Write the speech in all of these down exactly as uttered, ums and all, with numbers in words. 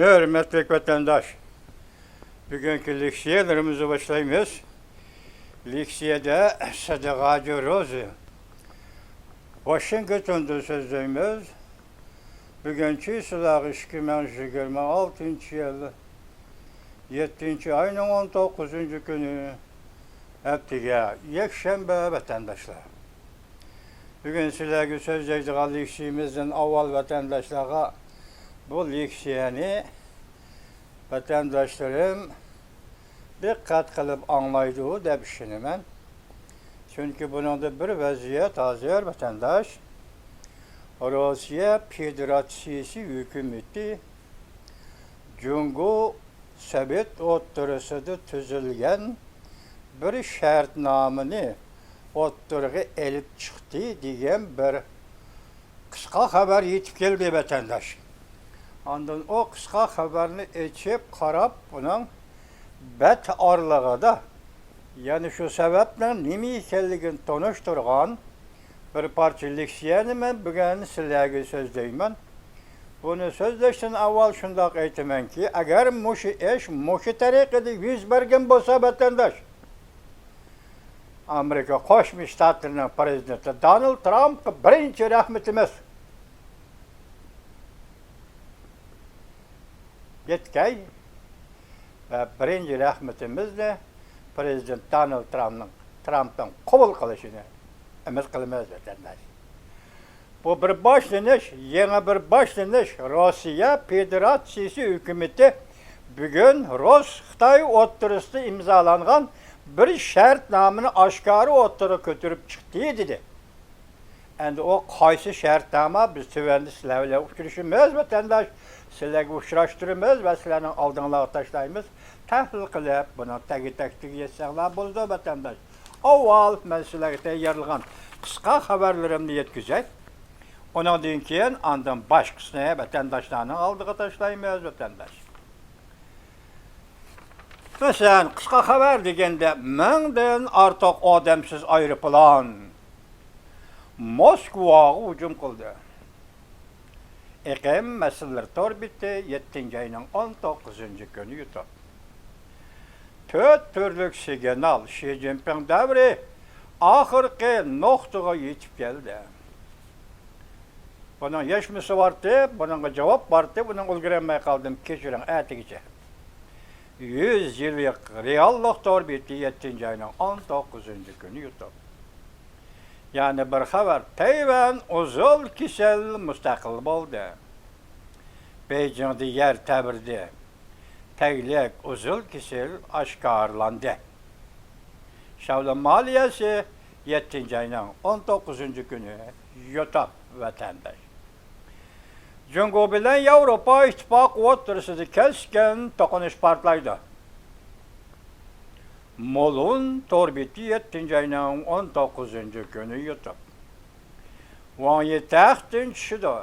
ھۆرمەتلىك ۋەتەنداش، بۈگۈنكى لېكسىيەلىرىمىزنى باشلايمىز. لېكسىيەدە سەدىغاجى روزى ۋاشىنگتوندا سۆزلەيمىز. بۈگۈن چىسلاغ ئىككى مىڭ يىگىرمە ئالتىنچى يىل، يەتتىنچى ئاينىڭ ئون توققۇزىنچى كۈنى، ھەپتىگە يەكشەنبە ۋەتەنداشلار. بۈگۈن سىلەرگە سۆزلەيدىغان لېكسىيىمىزدىن ئاۋۋال ۋەتەنداشلارغا بۇ لېكسىيەنى ۋەتەنداشلىرىم دىققەت قىلىپ ئاڭلايدۇ دەپ ئىشىنىمەن. چۈنكى بۇنىڭدا بىر ۋەزىيەت ھازىر ۋەتەنداش، روسىيە فېدېراتسىيىسى ھۆكۈمىتى جۇڭگو سوۋېت ئوتتۇرىسىدا تۈزۈلگەن بىر شەرتنامىنى ئوتتۇرىغا ئېلىپ چىقتى دېگەن بىر قىسقا خەۋەر يېتىپ كەلدى، ۋەتەنداش. ئاندىن ئۇ قىسقا خەۋەرنى ئېچىپ قاراپ، ئۇنىڭ بەت ئارىلىقىدا يەنە شۇ سەۋەبنىڭ نېمە ئىكەنلىكىنى تونۇشتۇرغان بىر پارچە لېكسىيەنى مەن بۈگۈن سىلەرگە سۆزلەيمەن. بۇنى سۆزلەشتىن ئاۋۋال شۇنداق ئېيتىمەنكى، ئەگەر مۇشۇ ئىش مۇشۇ تەرىقىدە يۈز بەرگەن بولسا، ۋەتەنداش، ئامېرىكا قوشما شتاتلىرىنىڭ پرېزىدېنتى دونالد ترامپقا بىرىنچى رەھمىتىمىز يەتكەي ۋە بىرىنچى رەھمىتىمىزنى پرېزىدېنت دونالد ترامپنىڭ، ترامپنىڭ قوبۇل قىلىشىنى ئۈمىد قىلىمىز، ۋەتەنداش. بۇ بىر باشلىنىش، يېڭى بىر باشلىنىش. روسىيە فېدېراتسىيىسى ھۆكۈمىتى بۈگۈن رۇس-خىتاي ئوتتۇرىسىدا ئىمزالانغان بىر شەرتنامىنى ئاشكارا ئوتتۇرىغا كۆتۈرۈپ چىقتى، دېدى. ئەمدى ئۇ قايسى شەرتنامە؟ بىز تۆۋەندە سىلەر بىلەن ئۇچرىشىمىز، ۋەتەنداش. سىلەرگە ئۇچراشتۇرىمىز ۋە سىلەرنىڭ ئالدىڭلارغا تاشلايمىز. تەھلىل قىلىپ، بۇنىڭ تەگى-تەكتىگە يەتسەڭلار بولىدۇ، ۋەتەنداش. ئاۋۋال مەن سىلەرگە تەييارلىغان قىسقا خەۋەرلىرىمنى يەتكۈزەي. ئۇنىڭدىن كېيىن ئاندىن باشقىسىنى ۋەتەنداشلارنىڭ ئالدىغا تاشلايمىز، ۋەتەنداش. مەسىلەن، قىسقا خەۋەر دېگەندە، مىڭدىن ئارتۇق ئادەمسىز ئايروپىلان موسكۋاغا ھۇجۇم قىلدى. ئېقىم مەسىلىلىرى تور بېتى، يەتتىنچى ئاينىڭ ئون توققۇزىنچى كۈنى يۇتۇپ. تۆت تۈرلۈك سىگنال، شى جىنپىڭ دەۋرى ئاخىرقى نۇقتىغا يېتىپ كەلدى. بۇنىڭ يەشمىسى بارتى، بۇنىڭغا جاۋاب بارتى، بۇنىڭغا ئۈلگۈرەلمەي قالدىم، كەچۈرۈڭ، ئەتىگىچە. يۈز يىللىق رېئاللىق تور بېتى، يەتتىنچى ئاينىڭ ئون توققۇزىنچى كۈنى يۇتۇپ. يەنە بىر خەۋەر، تەيۋەن ئۇزۇل كېسەل مۇستەقىل بولدى. بېيجىڭدا يەر تەۋرىدى. تەگلىك ئۇزۇل كېسەل ئاشكارىلاندى. شاۋلىن مالىيەسى، يەتتىنچى ئاينىڭ ئون توققۇزىنچى كۈنى يۇتۇپ، ۋەتەنداش. جۇڭگو بىلەن ياۋروپا ئىتتىپاقى ئوتتۇرىسىدا كەسكىن توقۇنۇش پارتلايدۇ. مولۇن تور بېتى، يەتتىنچى ئاينىڭ ئون توققۇزىنچى كۈنى يۇتۇپ. ۋاڭ يى تەختتىن چۈشىدۇ.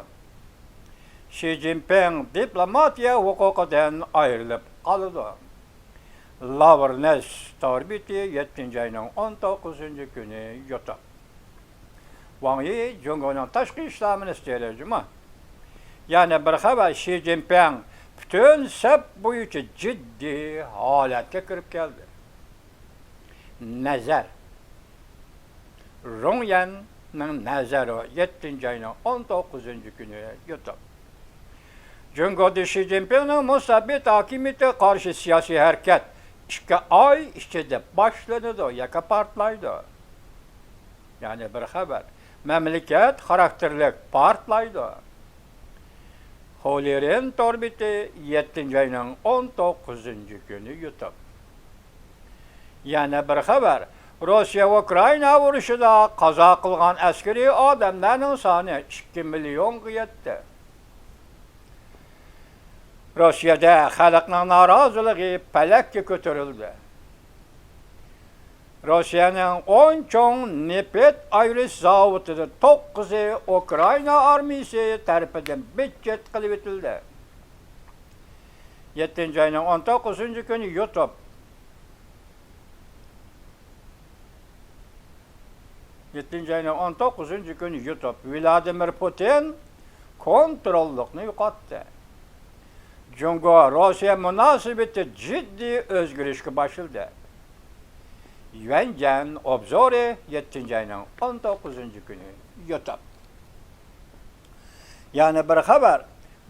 شى جىنپىڭ دىپلوماتىيە ھوقۇقىدىن ئايرىلىپ قالىدۇ. لاۋرنېس تور بېتى، يەتتىنچى ئاينىڭ ئون توققۇزىنچى كۈنى يۇتۇپ. ۋاڭ يى جۇڭگونىڭ تاشقى ئىشلار مىنىستىرى جۇما. يەنە بىر خەۋەر، شى جىنپىڭ پۈتۈن سەپ بويىچە جىددىي ھالەتكە كىرىپ كەلدى. نەزەر. رۇڭيەننىڭ نەزەرى، يەتتىنچى ئاينىڭ ئون توققۇزىنچى كۈنى يۇتۇپ. جۇڭگودا شى جىنپىڭنىڭ مۇستەبىت ھاكىمىيىتىگە قارشى سىياسىي ھەرىكەت ئىككى ئاي ئىچىدە باشلىنىدۇ ياكى پارتلايدۇ. يەنە بىر خەۋەر، مەملىكەت خاراكتېرلىك پارتلايدۇ. خولىرىن تور بېتى، يەتتىنچى ئاينىڭ ئون توققۇزىنچى كۈنى يۇتۇپ. يەنە بىر خەۋەر، روسىيە ئۇكرائىنا ئۇرۇشىدا قازا قىلغان ئەسكىرىي ئادەملەرنىڭ سانى ئىككى مىليونغا يەتتى. روسىيەدە خەلقنىڭ نارازىلىقى پەلەككە كۆتۈرۈلدى. روسىيەنىڭ ئون چوڭ نېفىت ئايرىش زاۋۇتىدا توققۇزى ئۇكرائىنا ئارمىيىسى تەرىپىدىن بىت-چىت قىلىۋېتىلدى. يەتتىنچى ئاينىڭ ئون توققۇزىنچى كۈنى يۇتۇپ. يەتتىنچى ئاينىڭ ئون توققۇزىنچى كۈنى يۇتۇپ، ۋلادىمىر پۇتىن كونتروللۇقنى يوقاتتى. جۇڭگو روسىيە مۇناسىۋىتى جىددىي ئۆزگىرىشكە باشلىدى. يۈەنجيەن ئوبزورى، يەتتىنچى ئاينىڭ ئون توققۇزىنچى كۈنى، يۇتۇپ. يەنە بىر خەۋەر،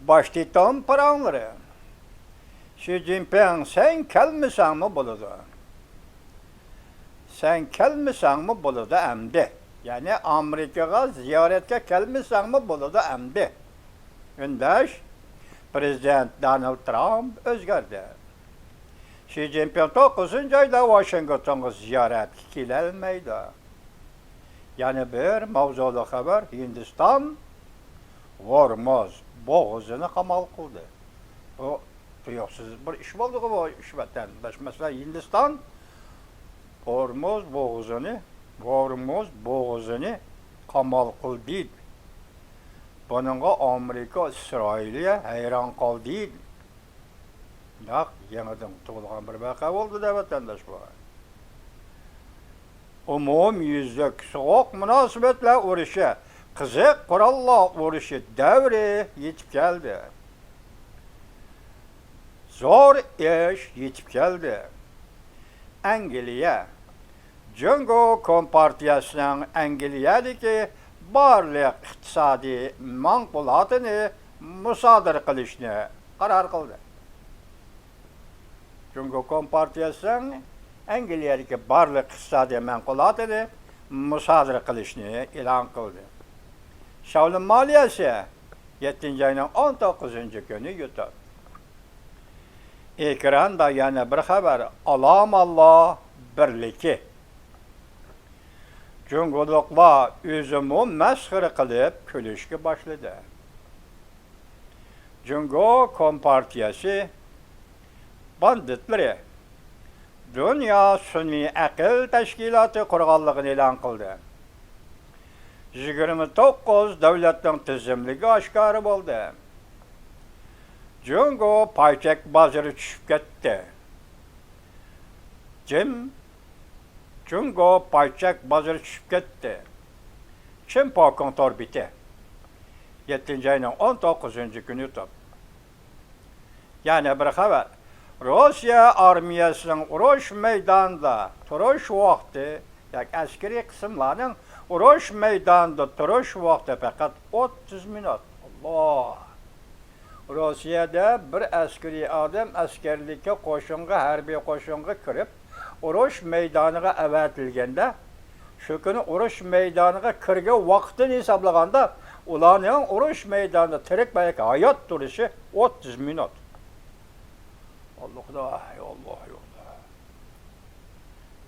باش تېتوم پاراڭلىرى. شى جىنپىڭ، سەن كەلمىسەڭمۇ بولىدۇ. سەن كەلمىسەڭمۇ بولىدۇ ئەمدى. يەنى ئامېرىكىغا زىيارەتكە كەلمىسەڭمۇ بولىدۇ ئەمدى. ئۈندەش، پىرېزىدېنت دونالد ترامپ ئۆزگەردى. شى جىنپىڭ توققۇزىنچى ئايدا ۋاشىنگتونغا زىيارەتكە كېلەلمەيدۇ. يەنە بىر ماۋزۇلۇق خەۋەر، ھىندىستان ھورمۇز بوغۇزىنى قامال قىلدى. بۇ تۇيۇقسىز بىر ئىش بولدىغۇ بۇ ئىش، ۋەتەنداش. مەسىلەن، ھىندىستان ھورمۇز بوغۇزىنى، ھورمۇز بوغۇزىنى قامال قىلدى. بۇنىڭغا ئامېرىكا، ئىسرائىلىيە ھەيران قالدى. نەق يېڭىدىن تۇغۇلغان بىر ۋەقە بولدى دە، ۋەتەنداش، بۇ. ئومۇميۈزلۈك سوغۇق مۇناسىۋەتلەر ئۇرۇشى، قىزىق قوراللار ئۇرۇشى دەۋرى يېتىپ كەلدى. زور ئىش يېتىپ كەلدى. ئەنگلىيە، جۇڭگو كومپارتىيەسىنىڭ ئەنگلىيەدىكى بارلىق ئىقتىسادىي ماڭقۇلاتىنى مۇسادىرە قىلىشنى قارار قىلدى. جۇڭگو كومپارتىيەسىنىڭ ئەنگلىيەدىكى بارلىق ئىقتىسادىي مەنقۇلاتىنى مۇسادىرە قىلىشنى ئېلان قىلدى. شاۋلىن مالىيەسى، يەتتىنچى ئاينىڭ ئون توققۇزىنچى كۈنى، يۇتۇپ. ئېكراندا يەنە بىر خەۋەر، ئالاماللا بىرلىكى. جۇڭگولۇقلار ئۆزىمۇ مەسخىرە قىلىپ كۈلۈشكە باشلىدى. جۇڭگو كومپارتىيەسى باندىتلىرى دۇنيا سۈنئىي ئەقىل تەشكىلاتى قۇرغانلىقىنى ئېلان قىلدى. يىگىرمە توققۇز دۆلەتنىڭ تىزىملىكى ئاشكارا بولدى. جۇڭگو پاي چەك بازىرى چۈشۈپ كەتتى. جىم جۇڭگو پاي چەك بازىرى چۈشۈپ كەتتى. چىن پاكىڭ تور بېتى، يەتتىنچى ئاينىڭ ئون توققۇزىنچى كۈنى، يۇتۇپ. يەنە بىر خەۋەر. روسىيە ئارمىيەسىنىڭ ئۇرۇش مەيدانىدا تۇرۇش ۋاقتى ياكى ئەسكىرىي قىسىملارنىڭ ئۇرۇش مەيدانىدا تۇرۇش ۋاقتى پەقەت ئوتتۇز مىنۇت. ئاللا! روسىيەدە بىر ئەسكىرىي ئادەم ئەسكەرلىككە، قوشۇنغا، ھەربىي قوشۇنغا كىرىپ، ئۇرۇش مەيدانىغا ئەۋەتىلگەندە، شۇ كۈنى ئۇرۇش مەيدانىغا كىرگەن ۋاقتىنى ھېسابلىغاندا، ئۇلارنىڭ ئۇرۇش مەيدانىدا تىرىك ۋە ياكى ھايات تۇرۇشى ئوتتۇز مىنۇت. ئاللا خۇدا، ئاللا، ئاللا.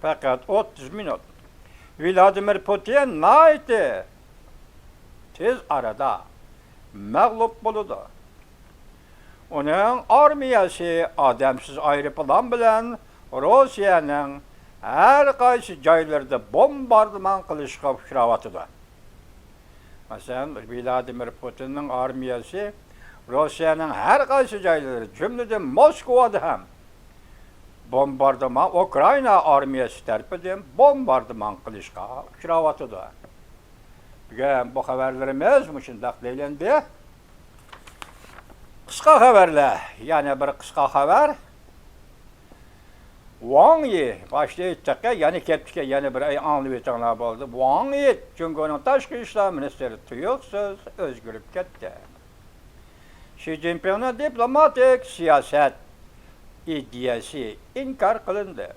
پەقەت ئوتتۇز مىنۇت. ۋلادىمىر پۇتىن ناھايىتى تېز ئارىدا مەغلۇپ بولىدۇ. ئۇنىڭ ئارمىيەسى ئادەمسىز ئايروپىلان بىلەن روسىيەنىڭ ھەر قايسى جايلىرىدا بومباردىمان قىلىشقا ئۇچراۋاتىدۇ. مەسىلەن، ۋلادىمىر پۇتىننىڭ ئارمىيەسى روسىيەنىڭ ھەر قايسى جايلىرى، جۈملىدىن موسكۋادا ھەم بومباردىمان، ئۇكرائىنا ئارمىيەسى تەرىپىدىن بومباردىمان قىلىشقا ئۇچراۋاتىدۇ. بۈگۈن بۇ خەۋەرلىرىمىز مۇشۇنداق دېيىلدى. قىسقا خەۋەرلەر، يەنە بىر قىسقا خەۋەر. ۋاڭ يى، باشتا ئېيتتۇق، يەنە كەپتىكەن، يەنە بىر ئاي ئاڭلىۋېتىڭلار بولدى. ۋاڭ يى، جۇڭگونىڭ تاشقى ئىشلار مىنىستىرى، تۇيۇقسىز ئۆزگىرىپ كەتتى. شى جىنپىڭنىڭ دىپلوماتىك سىياسەت ئىدىيەسى ئىنكار قىلىندى.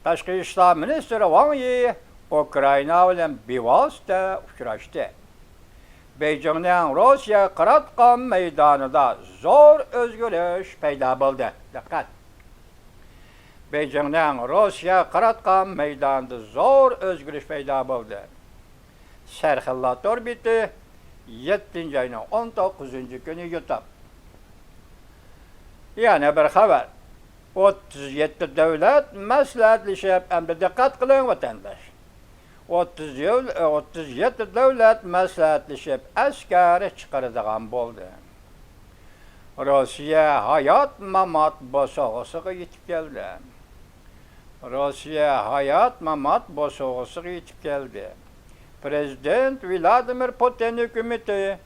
تاشقى ئىشلار مىنىستىرى ۋاڭ يى ئۇكرائىنا بىلەن بىۋاسىتە ئۇچراشتى. بېيجىڭنىڭ روسىيەگە قاراتقان مەيدانىدا زور ئۆزگىرىش پەيدا بولدى. دىققەت! بېيجىڭنىڭ روسىيەگە قاراتقان مەيدانىدا زور ئۆزگىرىش پەيدا بولدى. سەرخىللار تور بېتى، يەتتىنچى ئاينىڭ ئون توققۇزىنچى كۈنى، يۇتۇپ. يەنە بىر خەۋەر. ئوتتۇز يەتتە دۆلەت مەسلىھەتلىشىپ، ئەمدى دىققەت قىلىڭ، ۋەتەنداش. ئوتتۇز يەتتە دۆلەت مەسلىھەتلىشىپ، ئەسكەر چىقىرىدىغان بولدى. روسىيە ھايات-مامات بوسۇغىسىغا يېتىپ كەلدى. روسىيە ھايات-مامات بوسۇغىسىغا يېتىپ كەلدى. پىرېزىدېنت ۋلادىمىر پۇتىن ھۆكۈمىتى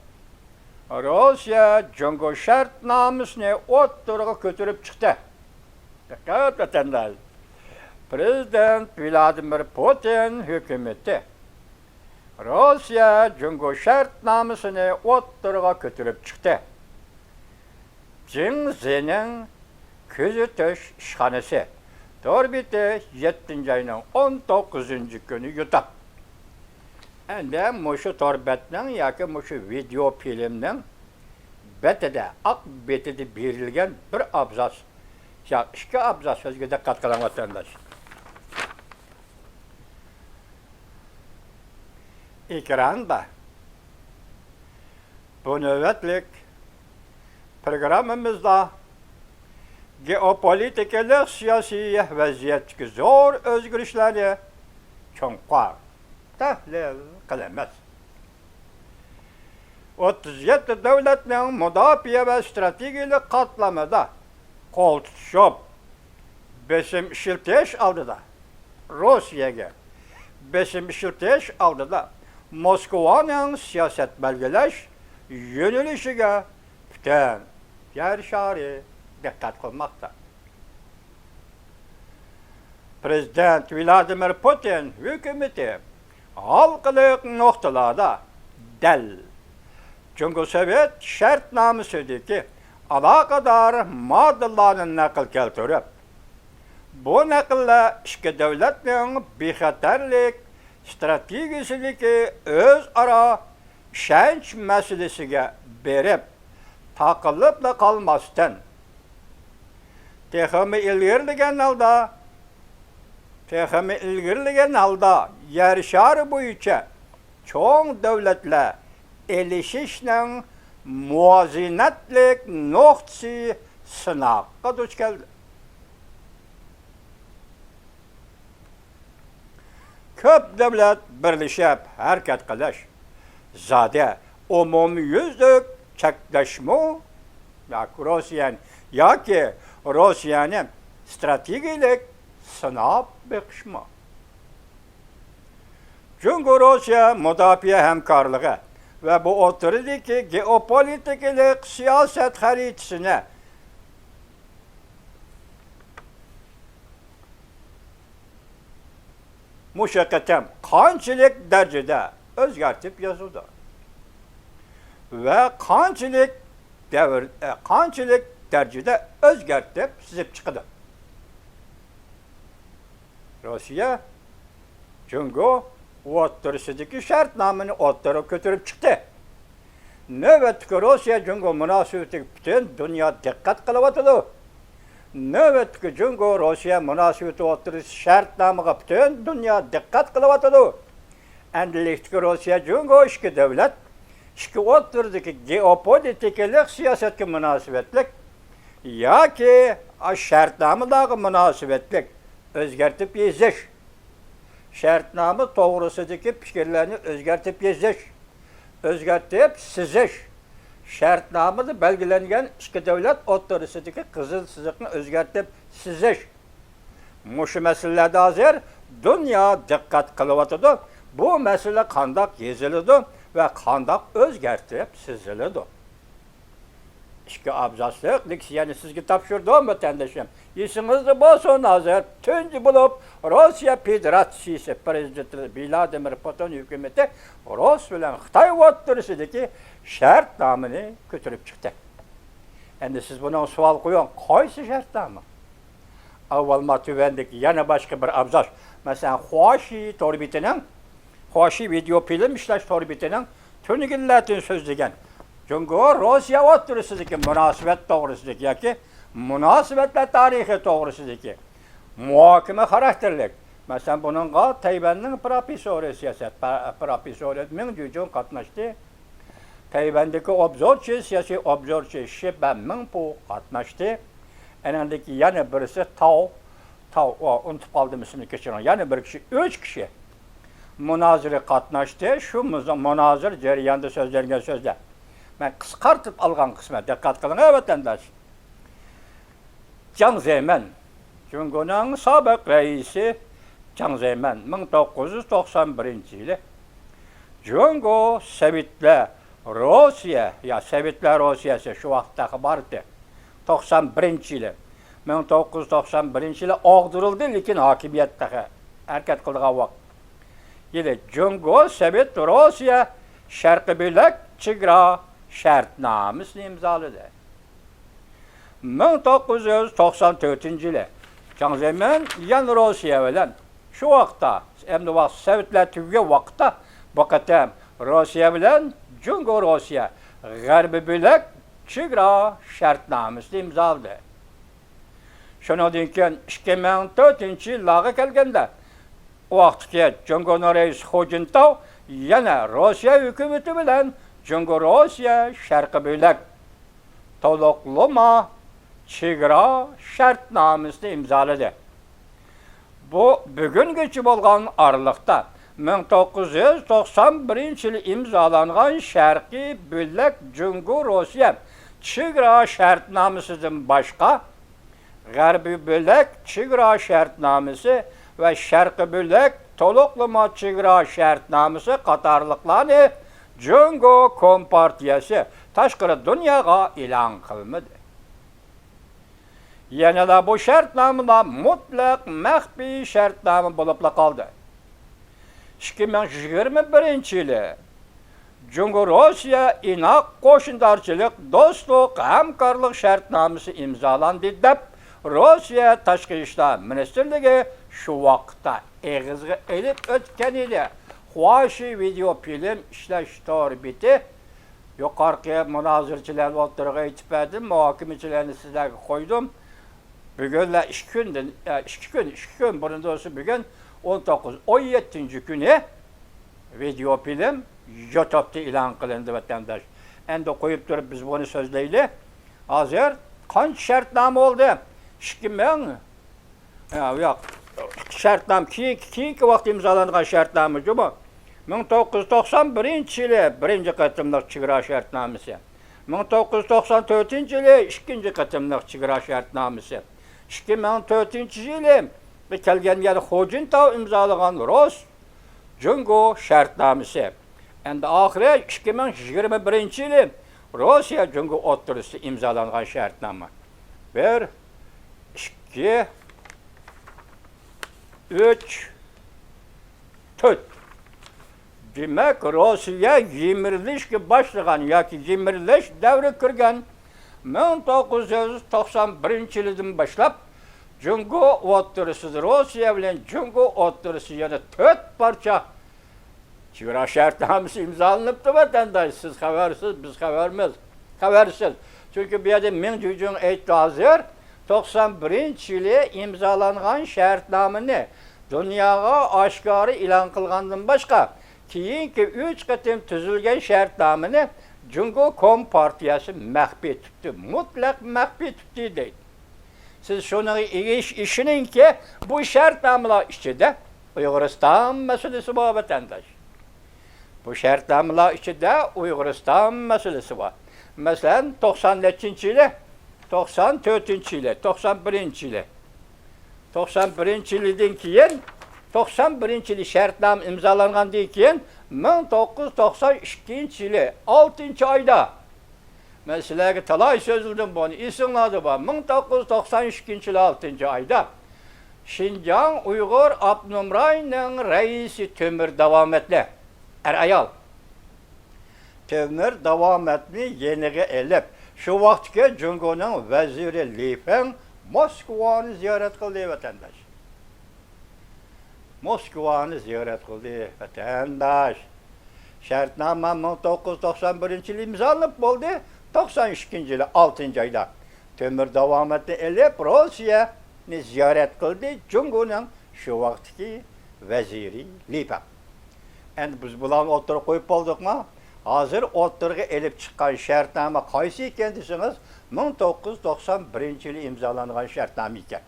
روسىيە جۇڭگو شەرتنامىسىنى ئوتتۇرىغا كۆتۈرۈپ چىقتى. دىققەت، ۋەتەنداش! پرېزىدېنت ۋلادىمىر پۇتىن ھۆكۈمىتى روسىيە جۇڭگو شەرتنامىسىنى ئوتتۇرىغا كۆتۈرۈپ چىقتى. جىڭ زېنىڭ كۆزىتىش ئىشخانىسى، تور بېتى، يەتتىنچى ئاينىڭ ئون توققۇزىنچى كۈنى يۇتۇپ. ئەندى مۇشۇ تور بەتنىڭ ياكى مۇشۇ ۋىدېئو فىلىمنىڭ بېتىدە، ئاق بېتىدە بېرىلگەن بىر ئابزاس ياكى ئىككى ئابزاس سۆزگە دىققەت قىلىڭ، ۋەتەنداش. ئېكراندا بۇ نۆۋەتلىك پروگراممىمىزدا گېئوپولىتىكىلىق سىياسىي ۋەزىيەتتىكى زور ئۆزگىرىشلەرنى چوڭقۇر تەھلىل قىلىمىز. ئوتتۇز يەتتە دۆلەتنىڭ مۇداپىئە ۋە ئىستراتېگىيەلىك قاتلىمىدا قول تۇتۇشۇپ، بېسىم ئىشلىتىش ئالدىدا، روسىيەگە بېسىم ئىشلىتىش ئالدىدا موسكۋانىڭ سىياسەت بەلگىلەش يۆنىلىشىگە پۈتۈن يەر شارى دىققەت قىلماقتا. پرېزىدېنت ۋلادىمىر پۇتىن ھۆكۈمىتى ھالقىلىق نۇقتىلاردا دەل جۇڭگو سوۋېت شەرتنامىسىدىكى ئالاقىدار ماددىلارنى نەقىل كەلتۈرۈپ، بۇ نەقىللەر ئىككى دۆلەتنىڭ بىخەتەرلىك ئىستراتېگىيەسىدىكى ئۆزئارا ئىشەنچ مەسىلىسىگە بېرىپ تاقىلىپلا قالماستىن، تېخىمۇ ئىلگىرىلىگەن ھالدا، تېخىمۇ ئىلگىرىلىگەن ھالدا يەر شارى بويىچە چوڭ دۆلەتلەر ئېلىشىشنىڭ مۇۋازىنەتلىك نۇقتىسى سىناققا دۇچ كەلدى. كۆپ دۆلەت بىرلىشىپ ھەرىكەت قىلىش زادى ئومۇميۈزلۈك چەكلەشمۇ ياكى روسىيەنى، ياكى روسىيەنى ئىستراتېگىيەلىك سىناپ بېقىشمۇ؟ جۇڭگو روسىيە مۇداپىئە ھەمكارلىقى ۋە بۇ ئوتتۇرىدىكى گېئوپولىتىكىلىق سىياسەت خەرىتىسىنى مۇشۇ قېتىم قانچىلىك دەرىجىدە ئۆزگەرتىپ يازىدۇ ۋە قانچىلىك دەۋر، ئە، قانچىلىك دەرىجىدە ئۆزگەرتىپ سىزىپ چىقىدۇ؟ روسىيە جۇڭگو ئوتتۇرىسىدىكى شەرتنامىنى ئوتتۇرىغا كۆتۈرۈپ چىقتى. نۆۋەتتىكى روسىيە جۇڭگو مۇناسىۋىتىگە پۈتۈن دۇنيا دىققەت قىلىۋاتىدۇ. نۆۋەتتىكى جۇڭگو روسىيە مۇناسىۋىتى ئوتتۇرىسى شەرتنامىغا پۈتۈن دۇنيا دىققەت قىلىۋاتىدۇ. ئەمدىلىكتىكى روسىيە جۇڭگو ئىككى دۆلەت، ئىككى ئوتتۇرىدىكى گېئوپولىتىكىلىق سىياسەتكە مۇناسىۋەتلىك ياكى شەرتنامىلارغا مۇناسىۋەتلىك ئۆزگەرتىپ يېزىش، شەرتنامە توغرىسىدىكى پىكىرلەرنى ئۆزگەرتىپ يېزىش، ئۆزگەرتىپ سىزىش، شەرتنامىدا بەلگىلەنگەن ئىككى دۆلەت ئوتتۇرىسىدىكى قىزىل سىزىقنى ئۆزگەرتىپ سىزىش. مۇشۇ مەسىلىلەردە ھازىر دۇنيا دىققەت قىلىۋاتىدۇ. بۇ مەسىلە قانداق يېزىلىدۇ ۋە قانداق ئۆزگەرتىپ سىزىلىدۇ؟ ئىككى ئابزاسلىق لېكسىيەنى سىزگە تاپشۇردۇم، ۋەتەندىشىم. ئېسىڭىزدە بولسۇن، ھازىر تۇنجى بولۇپ روسىيە فېدېراتسىيىسى پرېزىدېنتى ۋلادىمىر پۇتىن ھۆكۈمىتى رۇس بىلەن خىتاي ئوتتۇرىسىدىكى شەرتنامىنى كۆتۈرۈپ چىقتى. ئەمدى سىز بۇنىڭغا سوئال قويۇڭ، قايسى شەرتنامە؟ ئاۋۋال ما تۆۋەندىكى يەنە باشقا بىر ئابزاس، مەسىلەن، خۇاشى تور بېتىنىڭ، خۇاشى ۋىدېئو فىلىم ئىشلەش تور بېتىنىڭ تۈنۈگۈنلەردىن سۆزلىگەن جۇڭگو روسىيە ئوتتۇرىسىدىكى مۇناسىۋەت توغرىسىدىكى ياكى مۇناسىۋەتلەر تارىخى توغرىسىدىكى مۇھاكىمە خاراكتېرلىك. مەسىلەن، بۇنىڭغا تەيۋەننىڭ پروفېسسورى، سىياسەت پا-، پروفېسسورى مىڭ جۈجۈڭ قاتناشتى. تەيۋەندىكى ئوبزورچى، سىياسىي ئوبزورچى شى بەنمىڭپۇ قاتناشتى. ئەنىڭدىكى يەنە بىرسى تاۋ، تاۋ، ئۇ، ئۇنتۇپ قالدىم ئىسمىنى، كەچۈرۈڭ. يەنە بىر كىشى، ئۈچ كىشى مۇنازىرە قاتناشتى. شۇ مۇز-، مۇنازىرە جەريانىدا سۆزلەنگەن سۆزلەر. مەن قىسقارتىپ ئالغان قىسمەن، دىققەت قىلىڭ، ھە، ۋەتەنداش. جاڭ زېمىن، جۇڭگونىڭ سابىق رەئىسى جاڭ زېمىن، مىڭ توققۇز يۈز توقسان بىرىنچى يىلى جۇڭگو سوۋېتلەر روسىيە يا سوۋېتلار روسىيەسى شۇ ۋاقىتتا بار ئىدى. توقسان بىرىنچى يىلى، مىڭ توققۇز يۈز توقسان بىرىنچى يىلى ئاغدۇرۇلدى، لېكىن ھاكىمىيەت تېخى ھەرىكەت قىلىدىغان ۋاقىت. يىلى جۇڭگو سوۋېت روسىيە شەرقىي بۆلەك چېگرا شەرتنامىسىنى ئىمزالىدى. مىڭ توققۇز يۈز توقسان تۆتىنچى يىلى جاڭ زېمىن يەنە روسىيە بىلەن، شۇ ۋاقىتتا، ئەمدى ۋاقىت سوۋېتلار تۈگىگەن ۋاقىتتا، بۇ قېتىم روسىيە بىلەن جۇڭگو روسىيە غەربىي بۆلەك چېگرا شەرتنامىسىنى ئىمزالىدى. شۇنىڭدىن كېيىن ئىككى مىڭ تۆتىنچى يىللارغا كەلگەندە، ئۇ ۋاقىتتىكى جۇڭگونىڭ رەئىسى خۇ جىنتاۋ يەنە روسىيە ھۆكۈمىتى بىلەن جۇڭگو روسىيە شەرقىي بۆلەك تولۇقلىما چېگرا شەرتنامىسىنى ئىمزالىدى. بۇ بۈگۈنگىچە بولغان ئارىلىقتا مىڭ توققۇز يۈز توقسان بىرىنچى يىلى ئىمزالانغان شەرقىي بۆلەك جۇڭگو روسىيە چېگرا شەرتنامىسىدىن باشقا، غەربىي بۆلەك چېگرا شەرتنامىسى ۋە شەرقىي بۆلەك تولۇقلىما چېگرا شەرتنامىسى قاتارلىقلارنى جۇڭگو كومپارتىيەسى تاشقىرى دۇنياغا ئېلان قىلمىدى. يەنىلا بۇ شەرتنامىلار مۇتلەق مەخپىي شەرتنامە بولۇپلا قالدى. ئىككى مىڭ يىگىرمە بىرىنچى يىلى جۇڭگو روسىيە ئىناق قوشنىدارچىلىق، دوستلۇق، ھەمكارلىق شەرتنامىسى ئىمزالاندى، دەپ روسىيە تاشقى ئىشلار مىنىستىرلىكى شۇ ۋاقىتتا ئېغىزغا ئېلىپ ئۆتكەن ئىدى. خۇاشى ۋىدېئو فىلىم ئىشلەش تور بېتى. يۇقىرىقى مۇنازىرىچىلەرنى ئوتتۇرىغا ئېيتىپ بەردىم، مۇھاكىمىچىلەرنى سىلەرگە قويدۇم. بۈگۈنلا ئىككى كۈندىن، ئە، ئىككى كۈن، ئىككى كۈن بۇرۇن دوستى، بۈگۈن ئون توققۇز، ئون يەتتىنچى كۈنى ۋىدېئو فىلىم يۇتۇبتا ئېلان قىلىندى، ۋەتەنداش. ئەمدى قويۇپ تۇرۇپ بىز بۇنى سۆزلەيلى. ھازىر قانچە شەرتنامە بولدى؟ ئىككى مىڭ، ھە، ياق. شەرتنامە كېيىنكى، كېيىنكى ۋاقىتتا ئىمزالانغان شەرتنامە جۇمۇ. مىڭ توققۇز يۈز توقسان بىرىنچى يىلى بىرىنچى قېتىملىق چېگرا شەرتنامىسى. مىڭ توققۇز يۈز توقسان تۆتىنچى يىلى ئىككىنچى قېتىملىق چېگرا شەرتنامىسى. ئىككى مىڭ تۆتىنچى يىلى كەلگەن يەنە خۇ جىنتاۋ ئىمزالىغان روس جۇڭگو شەرتنامىسى. ئەمدى ئاخىرى ئىككى مىڭ يىگىرمە بىرىنچى يىلى روسىيە جۇڭگو ئوتتۇرىسىدا ئىمزالانغان شەرتنامە. بىر، ئىككى، ئۈچ، تۆت. دېمەك، روسىيە يىمىرىلىشكە باشلىغان ياكى يىمىرىلىش دەۋرىگە كىرگەن مىڭ توققۇز يۈز توقسان بىرىنچى يىلىدىن باشلاپ، جۇڭگو ئوتتۇرىسىدا، روسىيە بىلەن جۇڭگو ئوتتۇرىسىدا يەنە تۆت پارچە چېگرا شەرتنامىسى ئىمزالىنىپتۇ، ۋەتەنداش. سىز خەۋەرسىز، بىز خەۋەرمىز، خەۋەرسىز. چۈنكى بۇ يەردە مىڭ جۈجۈڭ ئېيتتى ھازىر، توقسان بىرىنچى يىلى ئىمزالانغان شەرتنامىنى دۇنياغا ئاشكارا ئېلان قىلغاندىن باشقا، كېيىنكى ئۈچ قېتىم تۈزۈلگەن شەرتنامىنى جۇڭگو كومپارتىيەسى مەخپىي تۇتتى، مۇتلەق مەخپىي تۇتتى دەيدۇ. سىز شۇنىڭغا ئىش-، ئىشىنىڭكى، بۇ شەرتنامىلار ئىچىدە ئۇيغۇرىستان مەسىلىسى بار، ۋەتەنداش. بۇ شەرتنامىلار ئىچىدە ئۇيغۇرىستان مەسىلىسى بار. مەسىلەن، توقسان نەچچىنچى يىلى، توقسان تۆتىنچى يىلى، توقسان بىرىنچى يىلى، توقسان بىرىنچى يىلىدىن كېيىن، توقسان بىرىنچى يىلى شەرتنامە ئىمزالانغاندىن كېيىن، مىڭ توققۇز يۈز توقسان ئىككىنچى يىلى ئالتىنچى ئايدا، مەن سىلەرگە تالاي سۆزلىدىم بۇنى، ئېسىڭلاردا بار. مىڭ توققۇز يۈز توقسان ئىككىنچى يىلى ئالتىنچى ئايدا شىنجاڭ ئۇيغۇر ئاپتونوم رايونىنىڭ رەئىسى تۆمۈر داۋامەتلى، ئەر-ئايال، تۆمۈر داۋامەتنى يېنىغا ئېلىپ، شۇ ۋاقىتتىكى جۇڭگونىڭ ۋەزىرى لى فېڭ موسكۋانى زىيارەت قىلدى، ۋەتەنداش. موسكۋانى زىيارەت قىلدى، ۋەتەنداش. شەرتنامە مىڭ توققۇز يۈز توقسان بىرىنچى يىلى ئىمزالىنىپ بولدى، توقسان ئىككىنچى يىلى ئالتىنچى ئايدا تۆمۈر داۋامەتنى ئېلىپ، روسىيەنى زىيارەت قىلدى جۇڭگونىڭ شۇ ۋاقىتتىكى ۋەزىرى لى فېڭ. ئەمدى بىز بۇلارنى ئوتتۇرىغا قويۇپ بولدۇقمۇ؟ ھازىر ئوتتۇرىغا ئېلىپ چىققان شەرتنامە قايسى ئىكەن دېسىڭىز، مىڭ توققۇز يۈز توقسان بىرىنچى يىلى ئىمزالانغان شەرتنامە ئىكەن.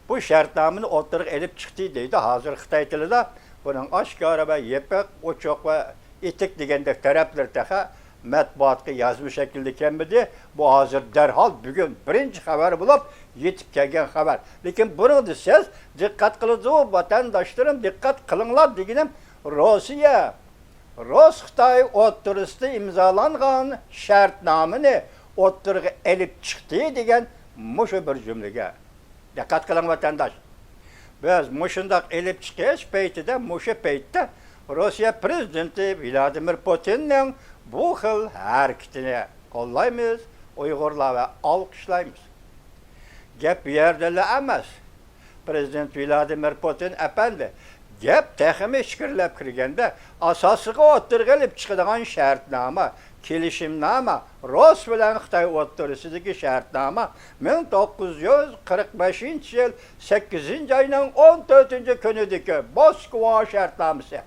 بۇ شەرتنامىنى ئوتتۇرىغا ئېلىپ چىقتى دەيدۇ. ھازىر خىتاي تىلىدا بۇنىڭ ئاشكارا ۋە يېپىق، ئوچۇق ۋە ئېتىك دېگەندەك تەرەپلىرى تېخى مەتبۇئاتقا يازما شەكىلدە كەلمىدى. بۇ ھازىر دەرھال بۈگۈن بىرىنچى خەۋەر بولۇپ يېتىپ كەلگەن خەۋەر. لېكىن بۇنىڭدا سىز دىققەت قىلىدۇ، ۋەتەنداشلىرىم، دىققەت قىلىڭلار دېگىنىم، روسىيە رۇس-خىتاي ئوتتۇرىسىدا ئىمزالانغان شەرتنامىنى ئوتتۇرىغا ئېلىپ چىقتى دېگەن مۇشۇ بىر جۈملىگە دىققەت قىلىڭ، ۋەتەنداش. بىز مۇشۇنداق ئېلىپ چىقىش پەيتىدە، مۇشۇ پەيتتە روسىيە پىرېزىدېنتى ۋلادىمىر پۇتىننىڭ بۇ خىل ھەرىكىتىنى قوللايمىز، ئۇيغۇرلار ۋە ئالقىشلايمىز. گەپ بۇ يەردىلا ئەمەس. پىرېزىدېنت ۋلادىمىر پۇتىن ئەپەندى، گەپ تېخىمۇ ئىچكىرىلەپ كىرگەندە، ئاساسلىقى ئوتتۇرىغا ئېلىپ چىقىدىغان شەرتنامە، كېلىشىمنامە، رۇس بىلەن خىتاي ئوتتۇرىسىدىكى شەرتنامە مىڭ توققۇز يۈز قىرىق بەشىنچى يىل سەككىزىنچى ئاينىڭ ئون تۆتىنچى كۈنىدىكى موسكۋا شەرتنامىسى.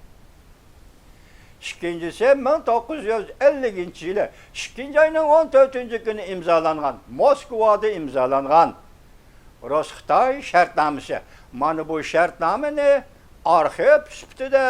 ئىككىنچىسى، مىڭ توققۇز يۈز ئەللىكىنچى يىلى ئىككىنچى ئاينىڭ ئون تۆتىنچى كۈنى ئىمزالانغان، موسكۋادا ئىمزالانغان رۇس-خىتاي شەرتنامىسى. مانا بۇ شەرتنامىنى ئارخىپ سۈپىتىدە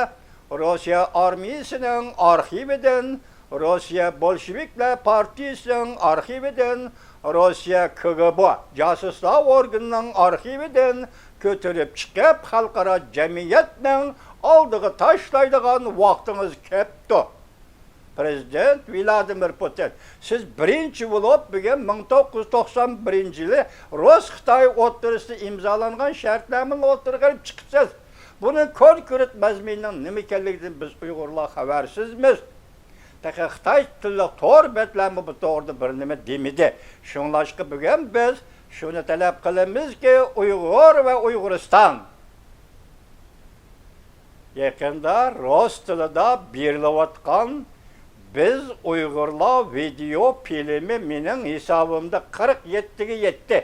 روسىيە ئارمىيىسىنىڭ ئارخىۋىدىن، روسىيە بولشېۋىكلار پارتىيىسىنىڭ ئارخىۋىدىن، روسىيە كىگېبې جاسۇسلار ئورگىنىنىڭ ئارخىۋىدىن كۆتۈرۈپ چىقىپ، خەلقئارا جەمئىيەتنىڭ ئالدىغا تاشلايدىغان ۋاقتىڭىز كەپتۇ. پىرېزىدېنت ۋلادىمىر پۇتىن، سىز بىرىنچى بولۇپ بۈگۈن مىڭ توققۇز يۈز توقسان بىرىنچى يىلى رۇس-خىتاي ئوتتۇرىسىدا ئىمزالانغان شەرتنامىنى ئوتتۇرىغا ئېلىپ چىقىپسىز. بۇنىڭ كونكرېت مەزمۇنىنىڭ نېمە ئىكەنلىكىدىن بىز ئۇيغۇرلار خەۋەرسىزمىز. تېخى خىتاي تىللىق تور بەتلەرمۇ بۇ توغرىدا بىر نېمە دېمىدى. شۇڭلاشقا بۈگۈن بىز شۇنى تەلەپ قىلىمىزكى، ئۇيغۇر ۋە ئۇيغۇرىستان يېقىندا رۇس تىلىدا بېرىلىۋاتقان بىز ئۇيغۇرلار ۋىدېئو فىلىمى مېنىڭ ھېسابىمدا قىرىق يەتتىگە يەتتى.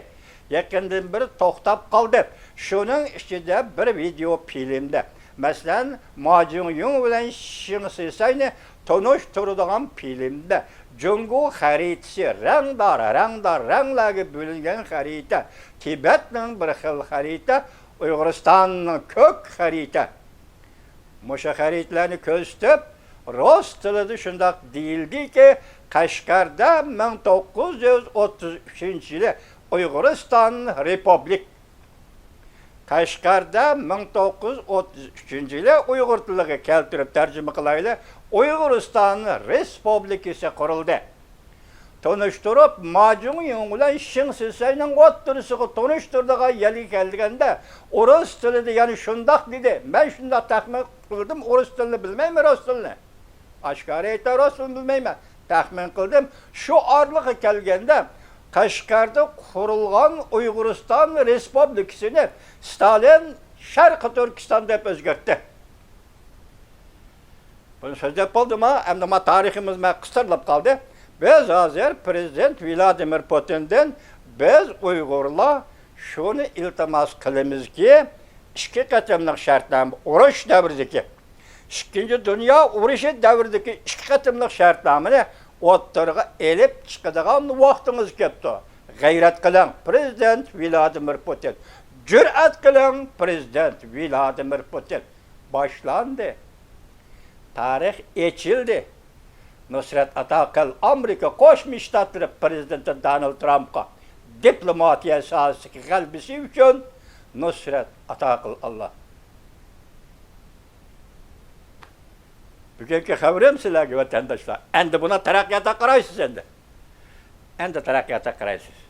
يېقىندىن بېرى توختاپ قالدى. شۇنىڭ ئىچىدە بىر ۋىدېئو فىلىمدە، مەسىلەن، ما جۇڭيۇڭ بىلەن شېڭ شىسەينى تونۇشتۇرىدىغان فىلىمدە جۇڭگو خەرىتىسى، رەڭدار، رەڭدار، رەڭلەرگە بۆلۈنگەن خەرىتە، تىبەتنىڭ بىر خىل خەرىتە، ئۇيغۇرىستاننىڭ كۆك خەرىتە. مۇشۇ خەرىتىلەرنى كۆرسىتىپ، رۇس تىلىدا شۇنداق دېيىلدىكى، قەشقەردە مىڭ توققۇز يۈز ئوتتۇز ئۈچىنچى يىلى ئۇيغۇرىستان رېپۇبلىك. قەشقەردە مىڭ توققۇز يۈز ئوتتۇز ئۈچىنچى يىلى ئۇيغۇر تىلىغا كەلتۈرۈپ تەرجىمە قىلايلى، ئۇيغۇرىستان رېسپۇبلىكىسى قۇرۇلدى. تونۇشتۇرۇپ، ما جۇڭيۇڭ بىلەن شېڭ شىسەينىڭ ئوتتۇرىسىغا تونۇشتۇرىدىغان يەرگە كەلگەندە، ئۇرۇس تىلىدا يەنە شۇنداق دېدى. مەن شۇنداق تەخمىن قىلدىم، ئۇرۇس تىلىنى بىلمەيمەن، رۇس تىلىنى. ئاشكارا ئېيتاي، رۇس تىلىنى بىلمەيمەن. تەخمىن قىلدىم. شۇ ئارىلىققا كەلگەندە، قەشقەردە قۇرۇلغان ئۇيغۇرىستان رېسپۇبلىكىسىنى ستالىن شەرقىي تۈركىستان دەپ ئۆزگەرتتى. بۇنى سۆزلەپ بولدىما؟ ئەمدى ما تارىخىمىز ما قىستۇرۇلۇپ قالدى. بىز ھازىر پىرېزىدېنت ۋلادىمىر پۇتىندىن بىز ئۇيغۇرلار شۇنى ئىلتىماس قىلىمىزكى، ئىككى قېتىملىق شەرتنامە، ئۇرۇش دەۋرىدىكى، ئىككىنچى دۇنيا ئۇرۇشى دەۋرىدىكى ئىككى قېتىملىق شەرتنامىنى ئوتتۇرىغا ئېلىپ چىقىدىغان ۋاقتىڭىز كەپتۇ. غەيرەت قىلىڭ، پىرېزىدېنت ۋلادىمىر پۇتىن. جۈرئەت قىلىڭ، پىرېزىدېنت ۋلادىمىر پۇتىن. باشلاندى. تارىخ ئېچىلدى. نۇسرەت ئاتاقىل، ئامېرىكا قوشما شتاتلىرى پىرېزىدېنتى دونالد ترامپقا دىپلوماتىيە ساھەسىدىكى غەلىبىسى ئۈچۈن نۇسرەت ئاتاقىل، ئاللا. بۈگۈنكى خەۋىرىم سىلەرگە، ۋەتەنداشلار. ئەمدى بۇنى تەرەققىياتقا قارايسىز ئەمدى. ئەمدى تەرەققىياتقا قارايسىز.